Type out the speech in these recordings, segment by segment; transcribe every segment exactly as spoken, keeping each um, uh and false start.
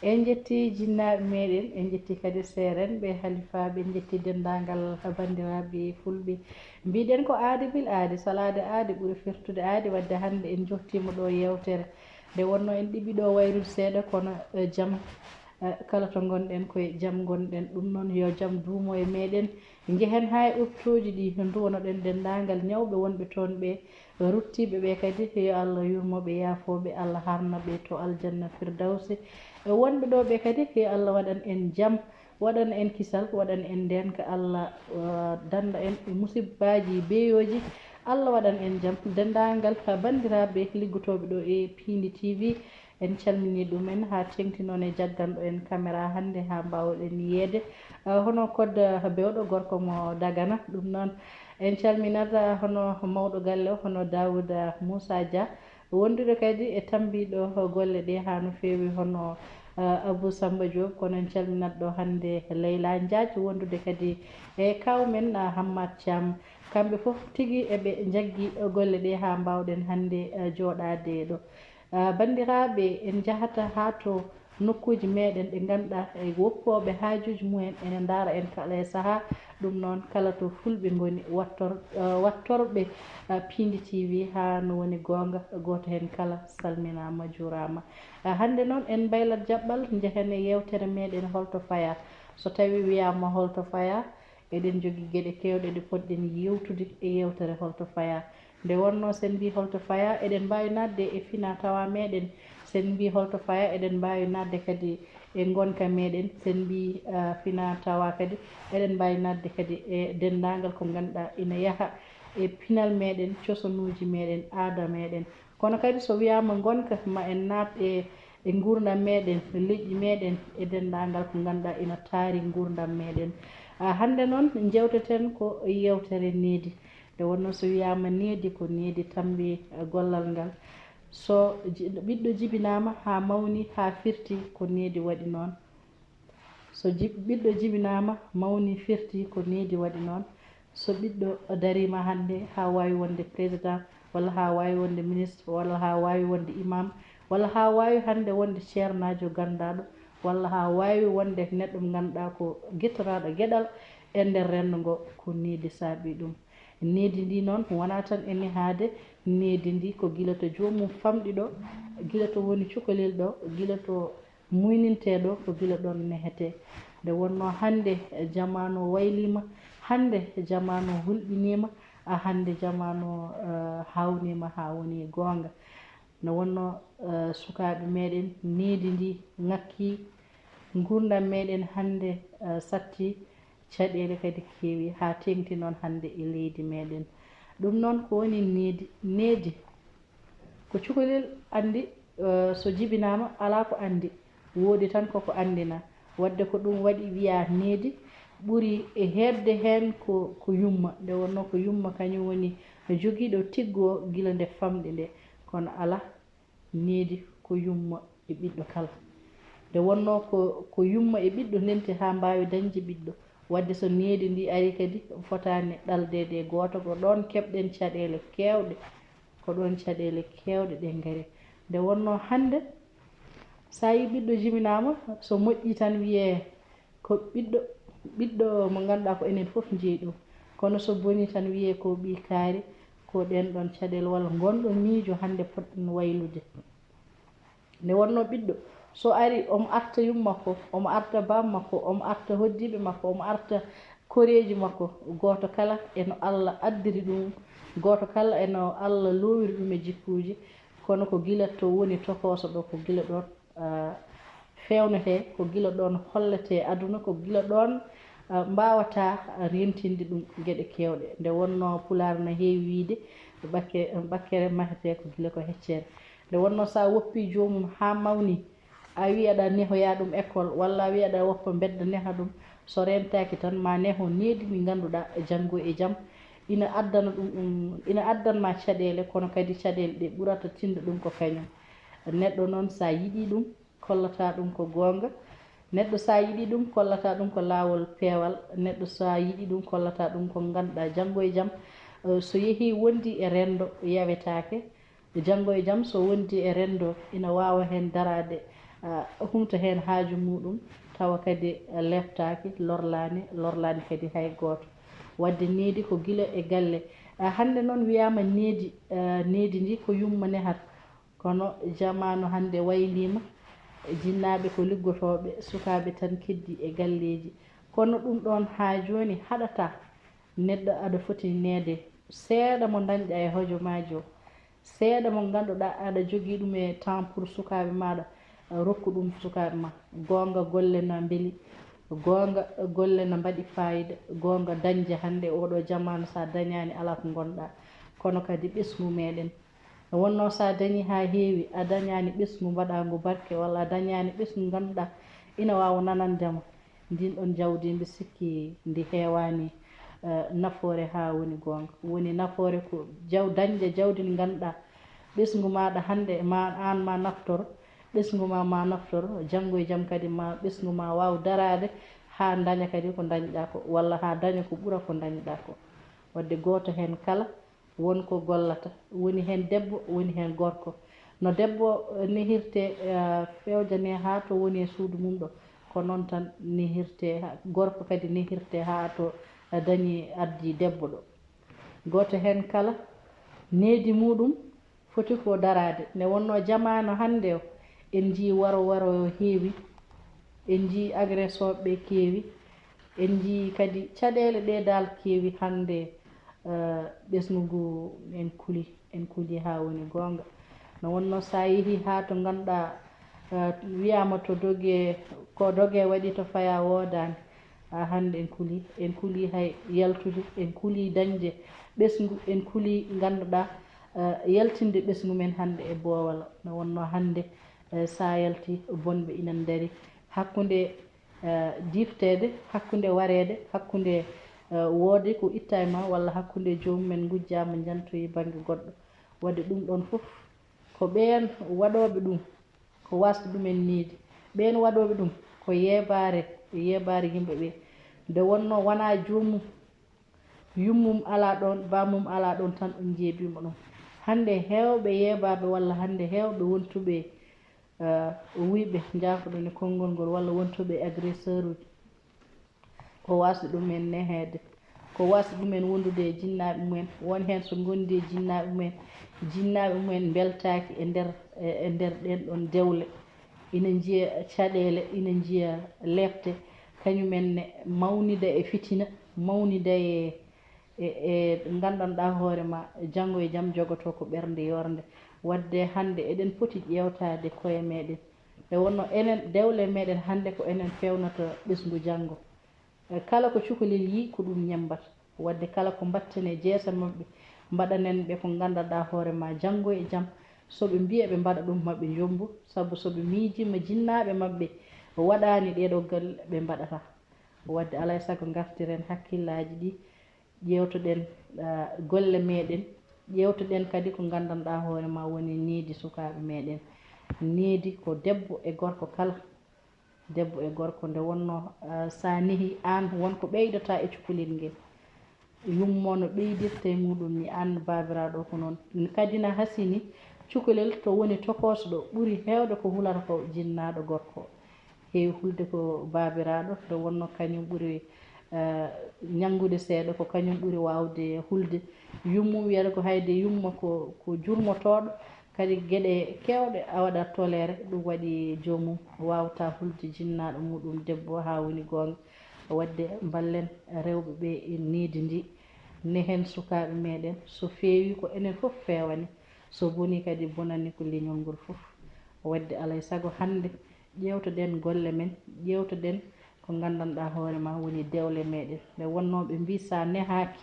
En njetti jinnaaɓe meɗen, en njetti kadi seerenɓe, halifaaɓe, en njetti denndaangal banndiraaɓe fulɓe. Mbiɗen ko aadi bil aadi, salaade aadi ɓuri firtude aadi, wadde hannde en njottiima ɗo yeewtere. Nde wonnoo en ɗiɓi ɗo wayrude seeɗa, kono, eh, jam, eh, kala to ngonɗen, ko e jam ngonɗen. Ɗum noon, yo jam duumo e meɗen. Njehen haa e opitooji ɗi, nduwanoɗen denndaangal ñawɓe wonɓe toon ɓe, ruttiiɓe ɓe kadi, yo Allah yurmo ɓe, yaafo ɓe, Allah harna ɓe to aljanna firdawsi. E wonɓe ɗo ɓe kadi, yo Allah waɗan en jam, waɗan en kisal, waɗan en ndeenka. Allah, uh, dannda en e musibbaaji beeyooji. Allah waɗan en jam. Denndaangal, uh, banndiraaɓe liggotooɓe ɗo e Piindi T V, en calminii ɗumen haa teeŋti noon e jagganɗo en kamera hannde haa mbaawɗen yiyeede. Uh, hono Kodda Bewɗo, gorko mo Dagana, ɗum noon en calminat, uh, hono mawɗo galle o, hono Daawuda Muusa Dia, wondude kadi e tambiiɗo golle ɗe haa no feewi, hono, uh, Abou Samba Diop, kono en calminat ɗo hannde Leyla Diagne, wondude kadi e kaaw men, uh, Hammat Thiam. Kamɓe fof tigi eɓe njaggi golle ɗe haa mbaawɗen hannde, uh, jooɗaade ɗo. Uh, banndiraaɓe, en njahata haa to nokkuuji meɗen ɗe ngannduɗaa e woppooɓe haajuuji mumen ene ndaara en kala e sahaa. Ɗum noon, kala to fulɓe ngoni, wattor-, eh, wattorɓe, eh, Piindi T V, haa no woni goonga, gooto heen kala salminaama, juuraama. Eh, hannde noon, en mbaylat jaɓɓal, njehen e yeewtere meɗen Holto Fayaa. So tawii wiyaama Holto Fayaa, eɗen njogii geɗe keewɗe ɗe potɗen yeewtude e yeewtere Holto Fayaa. Nde wonnoo, so en mbii Holto Fayaa, eɗen mbaawi naatde e finaa tawaa meɗen. So en mbii Holto Fayaa, eɗen mbaawi naatde kadi e ngonka meɗen. So en mbii, ah, finaa tawaa kadi, eɗen mbaawi naatde kadi e denndaangal ko ngannduɗaa ina yaha e pinal meɗen, cosanuuji meɗen, aada meɗen. Kono kadi, so wiyaama ngonka, ma en naat e, e nguurndam meɗen, leƴƴi meɗen, e denndaangal ko ngannduɗaa ina taari nguurndam meɗen. Ah, hannde noon, njeewteten ko yeewtere needi. Nde wonnoo, so wiyaama needi, ko needi tambi, eh, gollal ngal. So ji-, ɓiɗɗo jibinaama haa mawni, haa firti, ko needi waɗi noon. So ji-, ɓiɗɗo jibinaama, mawni, firti, ko needi waɗi noon. So ɓiɗɗo dariima hannde haa waawi wonde président, walla haa waawi wonde ministre, walla haa waawi wonde imam, walla haa waawi hannde wonde ceernaajo ganndaaɗo, walla haa waawi wonde neɗɗo mo ngannduɗaa ko gettoraaɗo geɗal e nder renndo ngo, ko needi saabii ɗum. Needi ndi noon wonaa tan e nehaade, needi ndi ko gila to joomum famɗi ɗo, gila to woni cukalel ɗo, gila to muynintee ɗo, ko gila ɗoon nehetee. Nde wonnoo hannde jamaanu o wayliima, hannde jamaanu o hulɓiniima, a hannde jamaanu o, eh, haawniima haa woni goonga. Nde wonnoo, eh, sukaaɓe meɗen, needi ndi ŋakkii, nguurndam meɗen hannde, eh, satti, caɗeele kadi keewi haa teeŋti noon hannde e leydi meɗen. Ɗum noon ko woni needi? Needi ko cukalel anndi, eh, so jibinaama alaa ko anndi, woodi tan koko anndina. Waɗde ko ɗum waɗi wiyaa needi ɓuri e heedde heen ko, ko yumma. Nde wonnoo ko yumma kañum woni jogiiɗo tiggo gila nde famɗi nde. Kono alaa, needi ko yumma e ɓiɗɗo kala. Nde wonnoo ko, ko yumma e ɓiɗɗo ndenti haa mbaawi dañde ɓiɗɗo. Waɗde so needi ndi ari kadi, fotaani ɗaldeede e gooto, ko ɗoon keɓɗen caɗeele keewɗe, ko ɗoon caɗeele keewɗe ɗe ngari. Nde wonnoo hannde, so a yii ɓiɗɗo jibinaama, so moƴƴi tan wiyee ko ɓiɗɗo, ɓiɗɗo mo ngannduɗaa ko enen fof njeyi ɗum. Kono so bonii tan wiyee ko ɓii kaari, ko ɗeen ɗoon caɗeele walla ngonɗo miijo hannde potɗen waylude. Nde wonnoo ɓiɗɗo, so ari omo arta yumma makko, omo arta baaba makko, omo arta hoɗdiiɓe makko, omo arta koreeji makko, gooto kala e no Allah addiri ɗum, gooto kala e no Allah loowiri ɗum e jikkuuji, kono ko gila to woni tokooso ɗo, ko gila ɗoon, ah, feewnetee, ko gila ɗoon holletee aduna, ko gila ɗoon, ah, mbaawataa rentinde ɗum geɗe keewɗe. Nde wonnoo Pulaar na heewi wiyde, ɓakke-, ɓakkere mahetee ko gila ko heccere. Nde wonnoo so a woppii joomum haa mawni, a wii aɗa nehoya ɗum école, walla a wii aɗa woppa mbedda neha ɗum, so rentaaki tan ma neho needi ndi ngannduɗaa janngo e jam ina addana ɗum, ɗum, ina addan ma caɗeele, kono kadi caɗeele ɗe ɓurata tinde ɗum ko kañum. Neɗɗo noon, so a yiɗii ɗum, kollata ɗum ko goonga. Neɗɗo, so a yiɗii ɗum, kollata ɗum ko laawol peewal. Neɗɗo, so a yiɗii ɗum, kollata ɗum ko ngannduɗaa janngo e jam, eh, so yehii wondi e renndo, yawetaake. Janngo e jam, so wondi e renndo, ina waawa heen daraade, ah, humta heen haaju muɗum, tawa kadi leftaaki, lorlaani, lorlaani kadi hay gooto. Wadde needi ko gila e galle. Ah, hannde noon wiyaama needi, ah, needi ndi ko yumma nehata. Kono jamaanu hannde waylima, jinnaaɓe ko liggotooɓe, sukaaɓe tan keddi e galleeji. Kono ɗum ɗoon haa jooni haɗataa. Neɗɗo aɗa foti neede seeɗa mo ndañɗa e hojomaaji o, seeɗa mo ngannduɗaa aɗa jogii ɗum e temps pour sukaaɓe maaɗa, rokku ɗum sukaaɓe ma. Goonga golle na mbeli, goonga golle na mbaɗi faayida, goonga dañde hannde e oɗo jamaanu so a dañaani alaa ko ngonɗaa. Kono kadi ɓesngu meeɗen. Nde wonnoo so a dañii haa heewi, a dañaani ɓesngu mbaɗaangu barke, walla a dañaani ɓesngu ngannduɗaa ina waawa nanande ma. Ndin ɗon jawdi mbi sikki ndi heewaani, eh, nafoore haa woni goonga. Woni nafoore ko jaw-, dañde jawdi ndi ngannduɗaa ɓesngu maaɗa hannde ma, aan ma naftoro, ɓesngu ma ma naftoro, janngo e jam kadi ma ɓesngu ma waaw daraade haa daña kadi ko dañɗaa ko, walla haa daña ko ɓura ko dañɗaa ko. Wadde gooto heen kala won ko gollata, woni heen debbo, woni heen gorko. No debbo, eh, nehirte, eh, fewjane haa to woni e suudu mum ɗo, ko noon tan nehirte, ha-, gorko kadi nehirte haa to, eh, dañi addi debbo ɗo. Gooto heen kala needi muɗum foti ko daraade. Nde wonnoo jamaanu hannde o, en njii waro waro o heewi, en njii agressooɓe ɓe keewi, en njii kadi caɗeele ɗe dal keewi hannde, eh, ɓesngu ngu en kuli, en kuli haa woni goonga. No wonnoo so a yehii haa to ngannduɗaa, eh, wiyaama to doge, ko doge waɗi to faya woodaani. Haa hannde en kuli, en kuli hay yaltude, en kuli dañde ɓesngu, en kuli ngannduɗaa, eh, yaltinde ɓesngu men hannde e boowal. No wonnoo hannde, eh, so a yalti bonɓe ina ndari hakkunde, eh, difteede, hakkunde wareede, hakkunde, eh, woode ko itta e ma, walla hakkunde joomum en ngujjaama njantoyi bannge goɗɗo. Wadde ɗum ɗoon fof ko ɓeen waɗooɓe ɗum, ko wasde ɗumen needi. Ɓeen waɗooɓe ɗum ko yeebaare, yeebaare yimɓe ɓe. Nde wonnoo wonaa joomum, yummum alaa ɗoon, bammum alaa ɗoon tan ɗum njeebiima ɗum. Hannde heewɓe yeebaaɓe walla hannde heewɓe wontuɓe, eh, wuyɓe, njaafoɗon e konngol ngol, walla wontuɓe agresseur uji, ko wasde ɗumen neheede, ko wasde ɗumen wondude e jinnaaɓe mumen, won heen so ngondi e jinnaaɓe mumen, jinnaaɓe mumen mbeltaaki e nder, e, e nder ɗeen ɗoon dewle, ina njiya caɗeele, ina njiya leepte, kañumen ne mawnida e fitina, mawnida e, e, e nganndanɗaa hoore ma, janngo e jam jogotoo ko ɓernde yoornde. Wadde hannde eɗen poti ƴeewtaade koye meɗen. Nde wonnoo enen, dewle meɗen hannde ko enen feewnata ɓesngu janngo. E kala ko cukalel yii, ko ɗum ñemmbata. Wadde kala ko mbatten e jeese maɓɓe, mbaɗanen ɓe ko nganndanɗaa hoore ma janngo e jam. So ɓe mbiya ɓe mbaɗa ɗum, maɓe njommbu, sabu so ɓe miijiima jinnaaɓe maɓɓe waɗaani ɗeeɗoo galle, ɓe mbaɗataa. Wadde alaa e sago ngartiren hakkillaaji ɗi, ƴeewtoɗen, ah, golle meɗen, ƴeewtoɗen kadi ko nganndanɗaa hoore ma woni needi sukaaɓe meɗen. Needi ko debbo e gorko kala. Debbo e gorko, nde wonnoo, ah, so a nehii aan, won ko ɓeydotaa e cukalel ngel. Yummo no ɓeydirta e muɗum ni, aan baabiraaɗo ko noon. Kadi na hasini, cukalel to woni tokosɗo ɓuri heewde ko hulata ko jinnaaɗo gorko. Heewi hulde ko baabiraaɗo, nde wonnoo kañum ɓuri, ah, ñanngude seeɗa, ko kañum ɓuri waawde hulde. Yummum wiyata ko hayde yumma ko, ko jurmotooɗo, kadi geɗe keewɗe a waɗat toléré, ɗum waɗi joomum waawta hulde jinnaaɗo muɗum debbo haa woni goonga. Wadde mballen rewɓe ɓe e needi ndi, nehen sukaaɓe meɗen, so feewi ko enen fof feewani, so boni kadi bonani ko leñol ngol fof. Wadde alaa e sago hannde ƴeewtoɗen golle men, ƴeewtoɗen ko nganndanɗaa hoore ma woni dewle meɗen. Nde wonnoo ɓe mbii so a nehaaki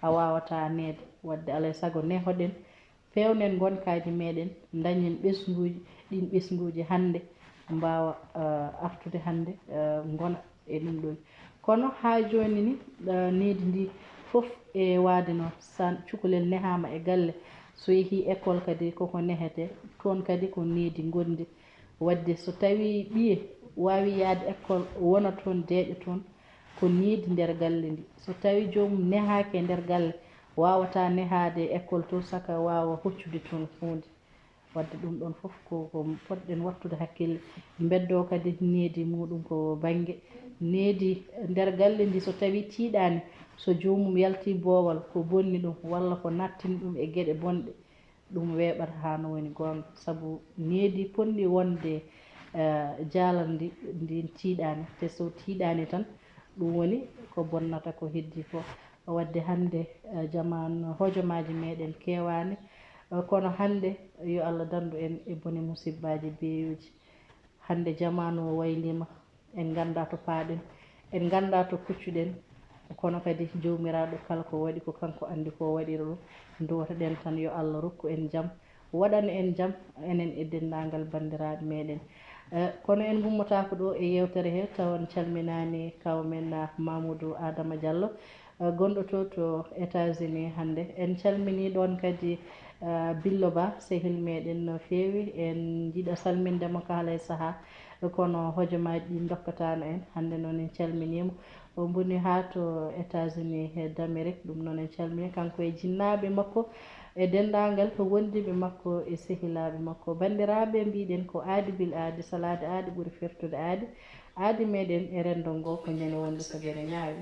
a waawataa neede, wadde alaa e sago nehoɗen, feewnen ngonkaaji meɗen, dañen ɓesnguuji, ɗiin ɓesnguuji hannde mbaawa, eh, artude hannde, eh, ngona e ɗum ɗoon. Kono haa jooni ni, eh, needi ndi fof e waade noon, so cukalel nehaama e galle, so yehii école kadi koko nehetee, toon kadi ko needi ngondi. Wadde so tawii ɓiye waawi yahde école, wona toon, deeƴa toon, ko needi nder galle ndi. So tawii joomum nehaaki e nder galle, waawataa nehaade e école toon, saka waawa hoccude toon huunde. Wadde ɗum ɗon fof ko ko poɗɗen wattude hakkille. Mbeddoo kadi needi muɗum ko bannge needi nder galle ndi, so tawii tiiɗaani, so joomum yaltii boowal, ko bonni ɗum walla ko nattini ɗum e geɗe bonɗe, ɗum weeɓata haa no woni goonga. Sabu needi potndi wonde jaalal ndi, ndin tiiɗaani, te so tiiɗaani tan, ɗum woni ko bonnata ko heddii ko. Wadde hannde, eh, jamaan hojomaaji meɗen keewaani, eh, kono hannde yo Allah danndu en e bone musibbaaji beeyuuji. Hannde jamaanu o wayliima, en nganndaa to paaɗen, en nganndaa to kuccuɗen, kono kadi Joomiraaɗo kala ko waɗi ko kanko anndi ko o waɗiri ɗum. Nduwotoɗen tan yo Allah rokku en jam, waɗana en jam, enen e denndaangal banndiraaɓe meɗen. Eh, kono en ngummotaako ɗo e yeewtere he, tawa en calminaani kaw men, ah, Mamoudou Adama Diallo, eh, gonɗo to, to États-Unis hannde. En calminii ɗoon kadi, ah, Billo Ba, sehil meɗen no feewi. En njiɗa salminde mo kala e sahaa, kono hojomaaji ɗi ndokkataano en. Hannde noon en calminii mo. O boni haa to États-Unis he d'Amérique, ɗum noon en calminii kanko e jinnaaɓe makko, e denndaangal ko wondiiɓe makko e sehilaaɓe makko. Banndiraaɓe, mbiɗen ko aadi bil aadi, salaade aadi ɓuri firtude aadi. Aadi meɗen e renndo ngo ko ñande wonde so gere ñaawi.